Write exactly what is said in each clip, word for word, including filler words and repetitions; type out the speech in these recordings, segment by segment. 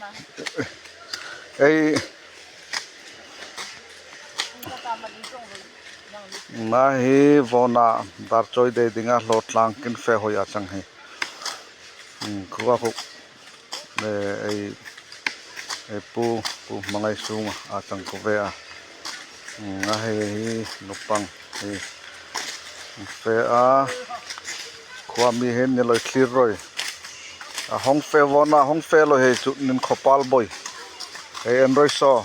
Ei, na hi vawna dar chawi dei dinga hlawtlang kin fe hoi a chang hi. Hmm, khuwa khu, eh, ei, ei pu, pu Hmangaisung a chang khu ve a. Hmm, a hi, hi, nupang, hi, fe a. Khuwa mi hin ni loi thlir roi. A hawng fe vawna, hawng fe loi hei chu nin khawpal boi. Hei en roi saw.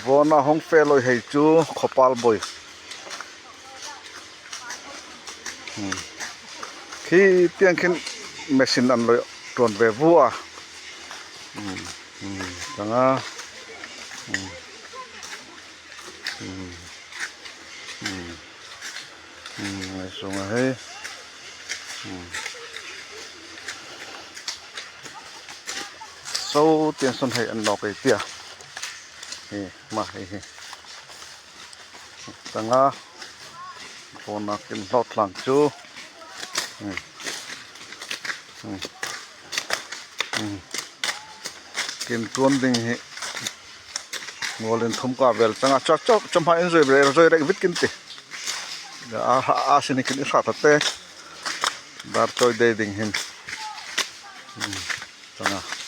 Vawna hawng fe loi hei chu khawpal boi. Hmm. Khi tiang khin machine an loi tuon ve vua. Hmm. Hmm. Changa. Hmm. Hmm. Hmm. Hmm. Ngai sunga hei. Hmm. So tiang sun hei an nawk ei tia. Hi, ma hei hi. Changa. Vawna kin hlawtlang chu. Hmm. Hmm. Hmm. Kin tuon ding hi. Ngawlin thum ka vel changa. Chawp, chawp, chawp hma in zoi rek, zoi rek vit kin ti. A, a, a sin kin i hrat a te. Dar chawi dei ding hin. Hmm. Changa.